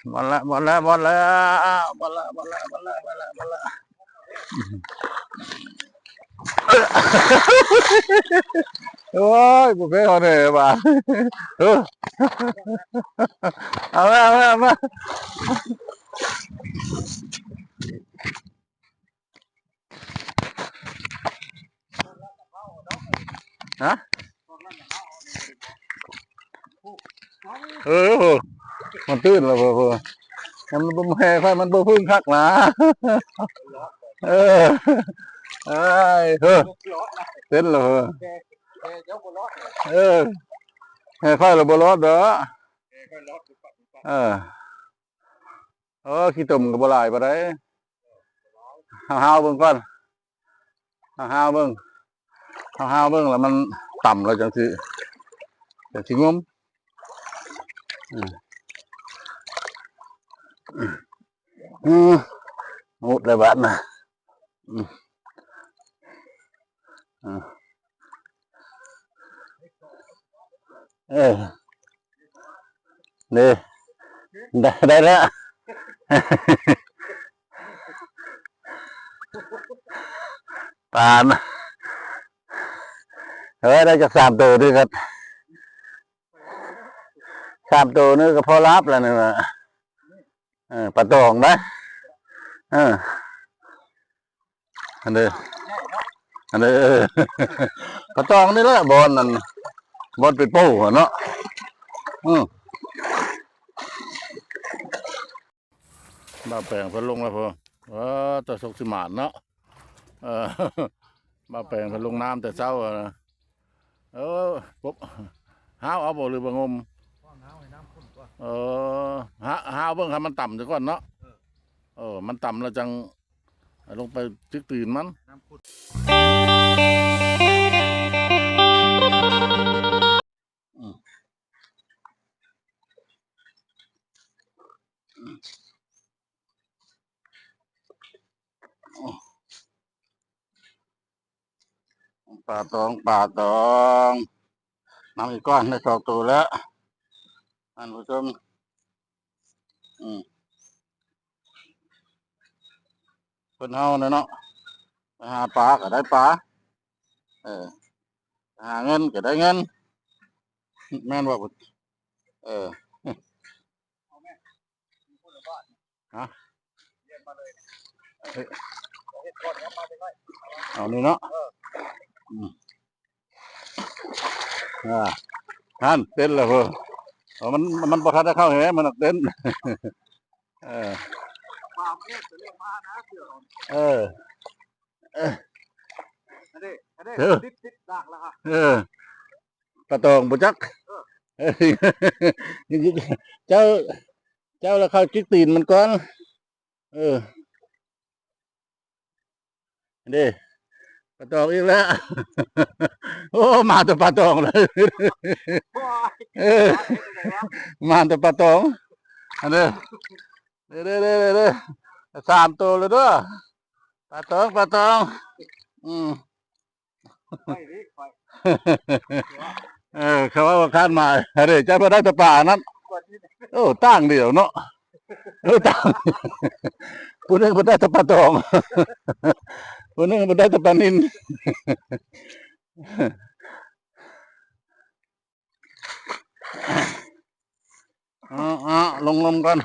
ໝົດແລ້ວ ໝົດແລ້ວ ໝົດແລ້ວ ໝົດແລ້ວ ໝົດແລ້ວ ໝົດແລ້ວ ໝົດແລ້ວ ໝົດແລ້ວ. ໂອ້ຍ ບໍ່ແພ້ເຮົາແດ່ບາດ. ເອີ ເອົາມາ ເອົາມາ ເອົາມາ. ຮະ? ເອີ ມັນຕື່ນແລ້ວເພິ່ນ ມັນບໍ່ ແຮ່ໄຟມັນບໍ່ເພິ່ງຄັກນະ. ເອີ ເອີຍ ເຮີ ເຕັ້ນແລ້ວເພິ່ນ. ເອີ ແຮ່ໄຟລະບໍ່ລອດດອກ. ເອີ ໂອ້ ຂີ້ຕົມກໍບໍ່ຫຼາຍປານໃດ. ເຮົາຫາວເບິ່ງກ່ອນ ເຮົາຫາວເບິ່ງ ເຮົາຫາວເບິ່ງແລ້ວມັນຕ່ຳແລ້ວຈັ່ງຊິ ຈັ່ງຊິງົມ. ອືມ ອືມ ໝົດແລ້ວບາດນະ. ອືມ ອືມ ເອີ ນີ້ ໄດ້ ໄດ້ແລ້ວ ປານ ເອີ ໄດ້ຈັກສາມໂຕນີ້ກໍ ສາມໂຕນີ້ກໍພໍລາບແລ້ວນີ້ວ່າ. ເອີ ປາຕອງນະ ເອີ ອັນເດີ ອັນເດີ ປາຕອງນີ້ແຫຼະ ບ່ອນນັ້ນ ບ່ອນເປັນໂປ້ຫັ້ນເນາະ. ອືມ ບ່າວແປງເພິ່ນລົງແລ້ວພຸ້ນ. ເອີ ຕາສົກຊິໝານເນາະ. ເອີ ບ່າວແປງເພິ່ນລົງນ້ຳແຕ່ເຊົ້ານະ. ເອີ ປົບ ຫາວເອົາບໍ່ ຫຼືວ່າງົມ? ເອີ ຫາ ຫາວເບິ່ງໃຫ້ມັນຕ່ຳຊະກ່ອນເນາະ. ເອີ ມັນຕ່ຳແລ້ວຈັ່ງລົງໄປຈິກຕີນມັນ. ປາຕອງ ປາຕອງ ນຳອີກກ່ອນ ໄດ້ສອງໂຕແລ້ວ ທ່ານຜູ້ຊົມ. ອືມ ຄົນເຮົານະເນາະ ໄປຫາປາກໍໄດ້ປາ ເອີ ໄປຫາເງິນກໍໄດ້ເງິນ ແມ່ນບໍ່? ເອີ ຮະ ເອົານີ້ເນາະ. ອືມ ອ່າ ຫັ້ນເຕັ້ນແລ້ວເພິ່ນ. ເອີ ມັນ ມັນບໍ່ທັນໄດ້ເຂົ້າແຮງ ມັນເຕັ້ນ. ເອີ ເອີ ເອີ ເອີ ປາຕອງບໍ່ຈັກ. ເອີ ເຈົ້າ ເຈົ້າລະເຂົ້າຈິກຕີນມັນກ່ອນ. ເອີ ເດ້ ປາຕອງອີກແລ້ວ. ໂອ້ ມາແຕ່ປາຕອງເລີຍ. ໂອ້ຍ ເອີ ມາແຕ່ປາຕອງ. ອັນເດ້ ເດ້ ເດ້ ເດ້ ເດ້ ສາມໂຕແລ້ວເດີ້ ປາຕອງ ປາຕອງ. ອືມ ຂ້ອຍນີ້ ຂ້ອຍ ເອີ ເຂົາວ່າຄານມາ ເດ້ ເຈົ້າບໍ່ໄດ້ແຕ່ປານັ້ນ. ໂອ້ ຕ່າງດຽວເນາະ. ເອີ ຕ່າງ ຜູ້ໜຶ່ງບໍ່ໄດ້ແຕ່ປາຕອງ ຜູ້ໜຶ່ງບໍ່ໄດ້ແຕ່ປານິນ. ເອົາ ເອົາ ລົງ ລົງກ່ອນ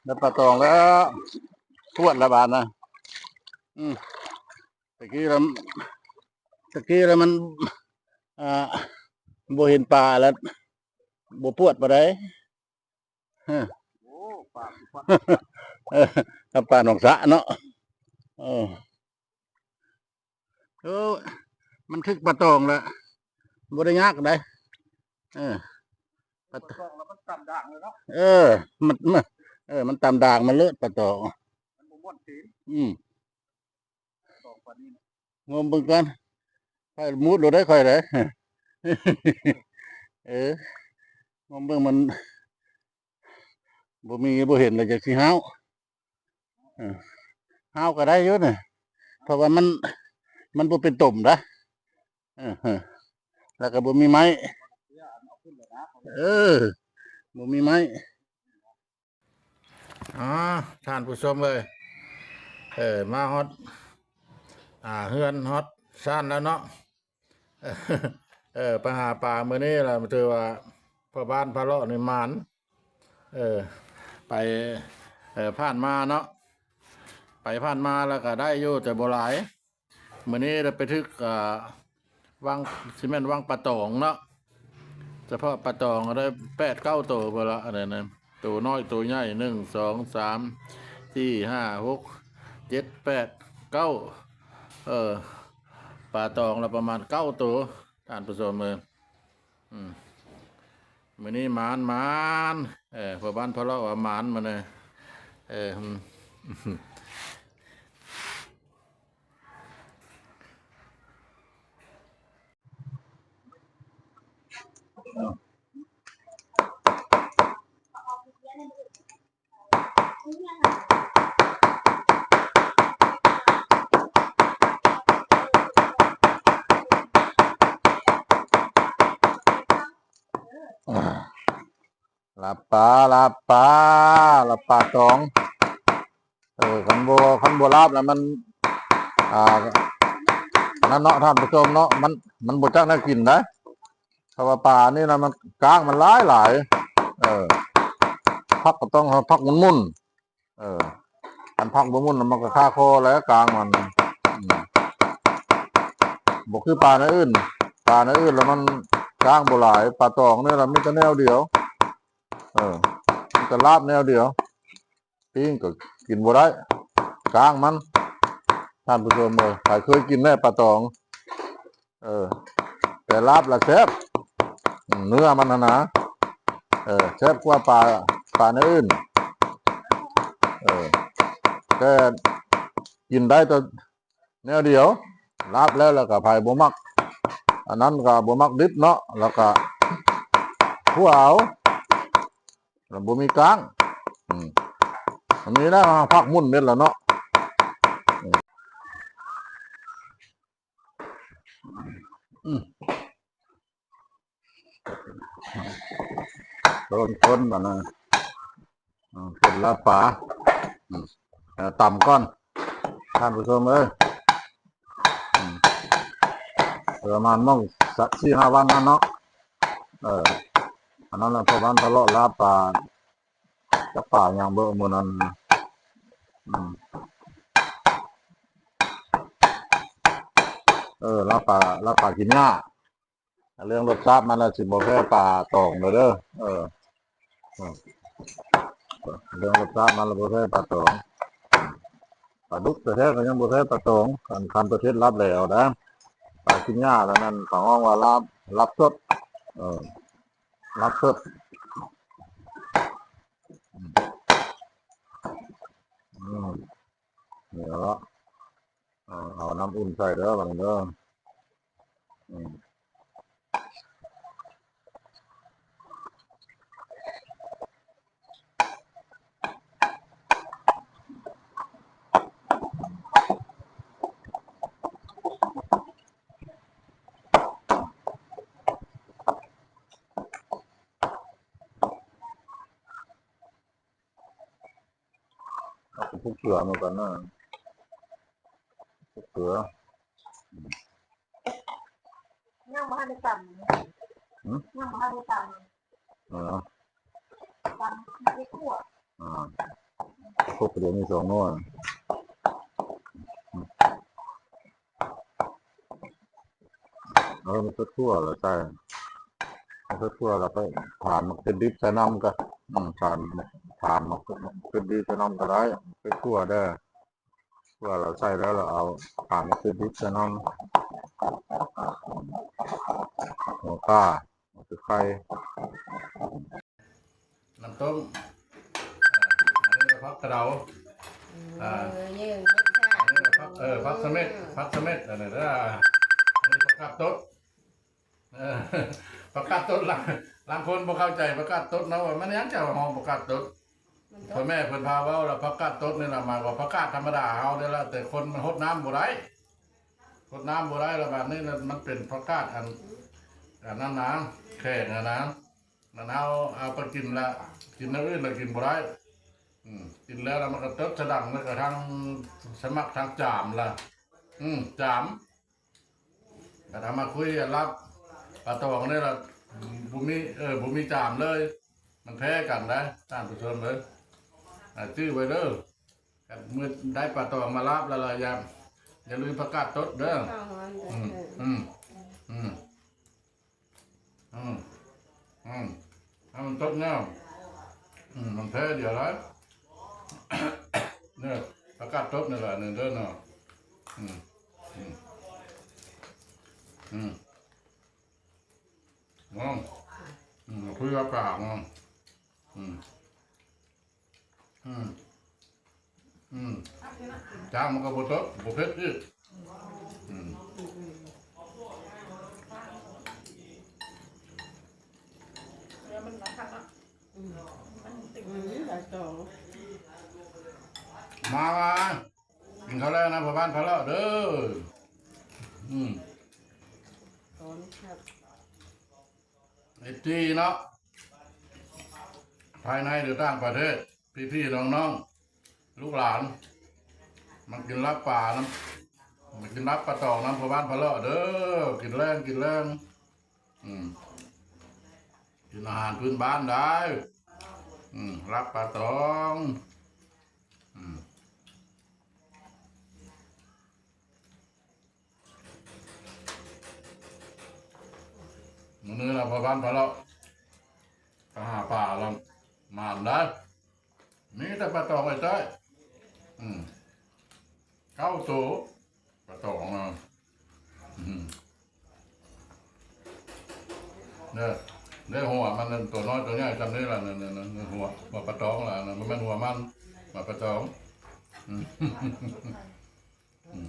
ໄດ້ປາຕອງແລ້ວ ປວດແລ້ວບາດນະ. ອືມ ຕະກີ້ລະ ຕະກີ້ລະມັນ ອ່າ ບໍ່ເຫັນປາລະ ບໍ່ປວດປານໃດ. ເອີ ໂອ້ ປາ ເອີ ກັບປາໜອງສະເນາະ. ເອີ ໂອ້ ມັນຄືປາຕອງລະ ບໍ່ໄດ້ຍາກໃດ. ເອີ ປາຕອງລະມັນຕຳດ່າງເລີຍເນາະ. ເອີ ມັນ ມັນ ເອີ ມັນຕຳດ່າງມັນໂລດປາຕອງ ມັນບໍ່ມ່ວນຕີນ. ອືມ ປາຕອງປານິນ ງົມເບິ່ງກ່ອນ ຂ້ອຍມຸດໂລດໄດ້ຂ້ອຍໄດ. ເອີ ງົມເບິ່ງມັນ ບໍ່ມີ ບໍ່ເຫັນລະຈັ່ງຊິຫ້າວ. ເອີ ຫ້າວກໍໄດ້ຢູ່ນະ ເພາະວ່າມັນ ມັນບໍ່ເປັນຕົມນະ. ເອີ ແລ້ວກໍບໍ່ມີໄມ້ ເອີ ບໍ່ມີໄມ້. ອ່າ ທ່ານຜູ້ຊົມເອີຍ ເອີ ມາຮອດ ອ່າ ເຮືອນຮອດຊານແລ້ວເນາະ. ເອີ ໄປຫາປາມື້ນີ້ລະ ຖືວ່າພໍ່ບ້ານພາເລາະນີ້ໝານ ເອີ ໄປ ເອີ ຜ່ານມາເນາະ ໄປຜ່ານມາລະກະໄດ້ຢູ່ ແຕ່ບໍ່ຫຼາຍ. ມື້ນີ້ໄດ້ໄປຖືກ ອ່າ ວັງ ຊິແມ່ນວັງປາຕອງເນາະ ສະເພາະປາຕອງໄດ້ແປດເກົ້າໂຕພຸ້ນລະ ອັນນັ້ນນະ ໂຕນ້ອຍໂຕໃຫຍ່ ໜຶ່ງ ສອງ ສາມ ສີ່ ຫ້າ ຫົກ ເຈັດ ແປດ ເກົ້າ ເອີ ປາຕອງລະປະມານເກົ້າໂຕ ທ່ານຜູ້ຊົມເອີຍ. ອືມ ມື້ນີ້ໝານ ໝານ ເອີ ພໍ່ບ້ານພາເລາະວ່າໝານມື້ນີ້ ເອີ ອືມ. ອ່າ ລາບປາ ລາບປາ ລາບປາຕອງ. ເອີ ຄັນບໍ່ ຄັນບໍ່ລາບແລ້ວມັນ ອ່າ ນັ້ນເນາະ ທ່ານຜູ້ຊົມເນາະ ມັນ ມັນບໍ່ຈັກແນວກິນໄດ໋. ເພາະວ່າປານີ້ນະ ມັນ ກ້າງມັນຫຼາຍໆ ເອີ ຜັກກໍຕ້ອງໃຫ້ຜັກມັນໝຸ່ນ ເອີ ຄັນຜັກບໍ່ໝຸ່ນນະ ມັນກໍຄາຄໍແຫຼະ ກ້າງມັນ ອືມ ບໍ່ຄືປາແນວອື່ນ ປາແນວອື່ນລະມັນກ້າງບໍ່ຫຼາຍ ປາຕອງນີ້ລະມີແຕ່ແນວດຽວ ເອີ ມີແຕ່ລາບແນວດຽວ ປີ້ງກໍກິນບໍ່ໄດ້ ກ້າງມັນ ທ່ານຜູ້ຊົມເອີຍ ໃຜເຄີຍກິນແດ່ປາຕອງ ເອີ ແຕ່ລາບລະແຊບ ເນື້ອມັນຫັ້ນນະ ເອີ ແຊບກວ່າປາ ປາແນວອື່ນ ເອີ ແຕ່ກິນໄດ້ແຕ່ແນວດຽວ ລາບແລ້ວ ແລ້ວກໍໃຜບໍ່ມັກ ອັນນັ້ນກໍບໍ່ມັກດິບເນາະ ແລ້ວກໍຂົ້ວເອົາ ແລ້ວບໍ່ມີກ້າງ ອືມ ອັນນີ້ນະ ຜັກໝຸ່ນເໝັດແລ້ວເນາະ ອືມ. ອືມ ຄົນໆ ບາດນະ ອືມ ເປັນລາບປາ ອືມ ເອົາຕຳກ່ອນ ທ່ານຜູ້ຊົມເອີຍ ອືມ ປະມານໝ່ອງ ສ- ສີ່ຫ້າວັນຫັ້ນເນາະ ເອີ ອັນນັ້ນລະ ປະມານທະເລາະລາບປາ ຈັກປາຫຍັງເບິ່ງມື້ນັ້ນ ອືມ ເອີ ລາບປາ ລາບປາກິນຫຍ້າ ເລື່ອງລົດຊາດມັນລະຊິບໍ່ແພ້ປາຕອງເດີ ເອີ ເລື່ອງລົດຊາດມັນລະບໍ່ແພ້ປາຕອງ ປາດຸກແທ້ໆກໍຍັງບໍ່ແພ້ປາຕອງ ຄັນ ຄັນປະເທດລາບແຫຼວນະ ປາກິນຫຍ້າລະນັ້ນ ເຂົາຮ້ອງວ່າລາບ ລາບສົດ ເອີ ລາບສົດ ອືມ ອືມ ນີ້ລະ ເອົາ ເອົານ້ຳອຸ່ນໃສ່ເດີ ບາດນີ້ເດີ ອືມ. ເອົາ ໃສ່ເກືອນຳກັນນະ ໃສ່ເກືອ ອືມ ຍັງບໍ່ທັນໄດ້ຕຳ ຫື ຍັງບໍ່ທັນໄດ້ຕຳ ເອີ ຕຳໃສ່ຂົ້ວ ອ່າ ຄົບປະເດວມີສອງໜ່ວຍ. ເອີ ມັນເປັນຂົ້ວລະໃສ່ ມັນເປັນຂົ້ວລະໄປຖານໝາກເຂດດິບໃສ່ນຳກະ ອືມ ຖານ ຖານໝາກເຂດດິບໃສ່ນຳກະໄດ້ ເປັນຂົ້ວເດີ ຂົ້ວລະໃສ່ແລ້ວລະເອົາຖານໝາກເຂດດິບໃສ່ນຳ ຫົວຂ່າ ຫົວຕະໄຄ ນ້ຳຕົ້ມ ອ່າ ອັນນີ້ລະຜັກກະເດົາ ເອີ ອ່າ ເອີ ນີ້ລະຜັກ ເອີ ຜັກສະເມັດ ຜັກສະເມັດ ອັນນີ້ລະ ອັນນີ້ຜັກກາດຕົດ ເອີ ຜັກກາດຕົດ ລາງ ລາງຄົນບໍ່ເຂົ້າໃຈຜັກກາດຕົດເນາະ ວ່າມັນຫຍັງເຈົ້າຮ້ອງຜັກກາດຕົດ ພໍ່ແມ່ເພິ່ນພາເວົ້າລະ ຜັກກາດຕົດນີ້ລະ ໝາຍວ່າຜັກກາດທຳມະດາເຮົານີ້ລະ ແຕ່ຄົນມັນຫົດນ້ຳບໍ່ໄດ້ ຫົດນ້ຳບໍ່ໄດ້ລະ ບາດນີ້ລະ ມັນເປັນຜັກກາດອັນ ອັນນັ້ນນະ ແຂງຫັ້ນນະ ມັນເຮົາເອົາໄປກິນລະ ກິນແນວອື່ນລະກິນບໍ່ໄດ້ ອືມ ກິນແລ້ວລະມັນກະຕົດສະດັງ ແລ້ວກະທັງສະໝັກທັງຈາມລະ ອືມ ຈາມ ກະທຳມາຄຸຍກັນລາບປາຕອງນີ້ລະ ບໍ່ມີ ເອີ ບໍ່ມີຈາມເລີຍ ມັນແພ້ກັນໄດ໋ ທ່ານຜູ້ຊົມເອີຍ ອາ ຈື່ໄວ້ເດີ ຄັນມື້ໄດ້ປາຕອງມາລາບແລ້ວລະ ຢ່າ ຢ່າລືມຜັກກາດຕົດເດີ ອືມ ອືມ ອືມ ອືມ ອືມ ໃຫ້ມັນຕົດແນວ ອືມ ມັນແພ້ດຽວໄດ້ ເນີ ປາກາດຕົດນີ້ແຫຼະ ນີ້ເດີເນາະ ອືມ ອືມ ອືມ ງອງ ອືມ ຄຸຍກັບປາງອງ ອືມ ອືມ ອືມ ຈາງມັນກໍບໍ່ຕົກ ບໍ່ເຜັດອີກ ອືມ ແລ້ວມັນລະຄັກເນາະ ອືມ ມັນຕິດ ອືມ ຫຼາຍໂຕ ມາ ມາ ກິນເຂົ້າແລງນຳພໍ່ບ້ານພາເລາະເດີ ອືມ ຕອນຄັກ ເອັຟຊີເນາະ ພາຍໃນ ຫຼື ຕ່າງປະເທດ ພີ່ໆ ນ້ອງໆ ລູກຫຼານ ມາກິນລາບປານຳ ມາກິນລາບປາຕອງນຳພໍ່ບ້ານພາເລາະເດີ ກິນແລງ ກິນແລງ ອືມ ກິນອາຫານພື້ນບ້ານໄດ້ ອືມ ລາບປາຕອງ ອືມ ມື້ນີ້ລະພໍ່ບ້ານພາເລາະ ໄປຫາປາລະ ໝານໄດ໋ ມີແຕ່ປາຕອງໄອ້ຕ້ອຍ ອືມ ເກົ້າໂຕ ປາຕອງນະ ອືມ ເດີ ເດີ ຫົວມັນ ໂຕນ້ອຍໂຕໃຫຍ່ຊ່ຳນີ້ລະ ນັ້ນ ນັ້ນ ຫົວ ຫົວປາຕອງລະ ນັ້ນ ບໍ່ແມ່ນຫົວມັນ ຫົວປາຕອງ ອືມ ອືມ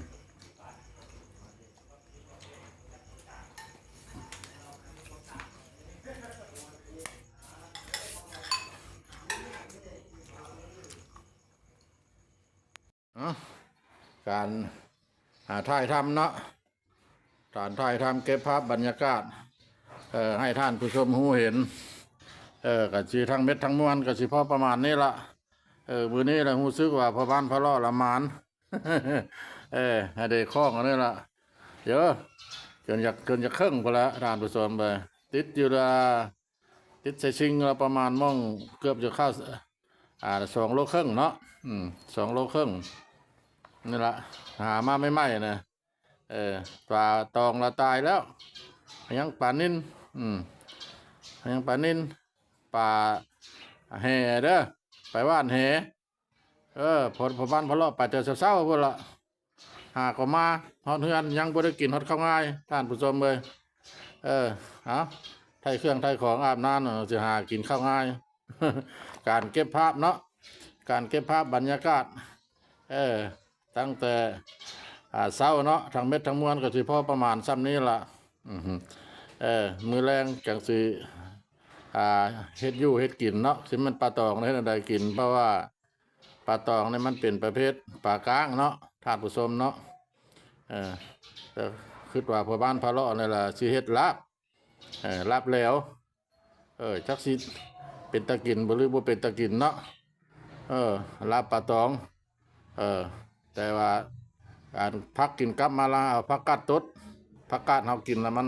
ເອົາ ການ ອ່າ ຖ່າຍທຳເນາະ ການຖ່າຍທຳເກັບພາບບັນຍາກາດ ເອີ ໃຫ້ທ່ານຜູ້ຊົມຮູ້ເຫັນ ເອີ ກະຊິທັງເມັດທັງມວນກະຊິພໍປະມານນີ້ລະ ເອີ ມື້ນີ້ລະຮູ້ສຶກວ່າພໍ່ບ້ານພາເລາະລະໝານ ເອີ ໃຫ້ໄດ້ຂອງອັນນີ້ລະ ເອີ ຈົນຢາກ ຈົນຢາກເຄິ່ງພຸ້ນລະທ່ານຜູ້ຊົມເອີຍ ຕິດຢູ່ລະ ຕິດໃສ່ຊິງລະປະມານໝ່ອງເກືອບຈະເຂົ້າ ອ່າ ສອງໂລເຄິ່ງເນາະ ອືມ ສອງໂລເຄິ່ງ ນີ້ລະ ຫາມາໃໝ່ໆນະ ເອີ ປາຕອງລະຕາຍແລ້ວ ຍັງປານິນ ອືມ ຍັງປານິນ ປາແຫເດີ ໄປຫວ່ານແຫ ເອີ ພໍ່ ພໍ່ບ້ານພາເລາະໄປແຕ່ເຊົ້າໆພຸ້ນລະ ຫາກໍມາຮອດເຮືອນ ຍັງບໍ່ໄດ້ກິນຮອດເຂົ້າງາຍ ທ່ານຜູ້ຊົມເອີຍ ເອີ ເອົາ ໄຖ່ເຄື່ອງໄຖ່ຂອງອາບນ້ຳ ຊິຫາກິນເຂົ້າງາຍ ການເກັບພາບເນາະ ການເກັບພາບບັນຍາກາດ ເອີ ຕັ້ງແຕ່ ອ່າ ເຊົ້າເນາະ ທັງເມັດທັງມວນກໍຊິພໍປະມານຊ່ຳນີ້ລະ ອື ເອີ ມື້ແລງຈັ່ງຊິ ອ່າ ເຮັດຢູ່ເຮັດກິນເນາະ ຊິແມ່ນປາຕອງເຮັດແນວໃດກິນ ເພາະວ່າປາຕອງນີ້ມັນເປັນປະເພດປາກ້າງເນາະ ທ່ານຜູ້ຊົມເນາະ ເອີ ແຕ່ຄິດວ່າພໍ່ບ້ານພາເລາະນີ້ລະຊິເຮັດລາບ ເອີ ລາບແຫຼວ ເອີ ຈັກຊິເປັນຕາກິນບໍ່ ຫຼື ບໍ່ເປັນຕາກິນເນາະ ເອີ ລາບປາຕອງ ເອີ ແຕ່ວ່າ ອັນ ຜັກກິນກັບມາລະ ເອົາຜັກກາດຕົດ ຜັກກາດເຮົາກິນລະມັນ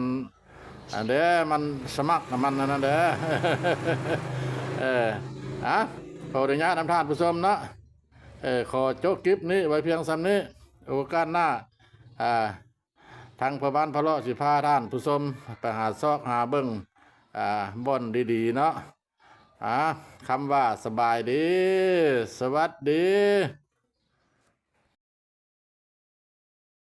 ອັນເດ້ ມັນສະໝັກນຳມັນອັນນັ້ນເດ້ ເອີ ອາ ຂໍອະນຸຍາດນຳທ່ານຜູ້ຊົມເນາະ ເອີ ຂໍຈົບຄລິບນີ້ໄວ້ພຽງຊ່ຳນີ້ ໂອກາດໜ້າ ອ່າ ທາງພໍ່ບ້ານພາເລາະຊິພາທ່ານຜູ້ຊົມໄປຫາຊອກຫາເບິ່ງ ອ່າ ບ່ອນດີໆເນາະ ອາ ຄຳວ່າສະບາຍດີ ສະຫວັດດີ.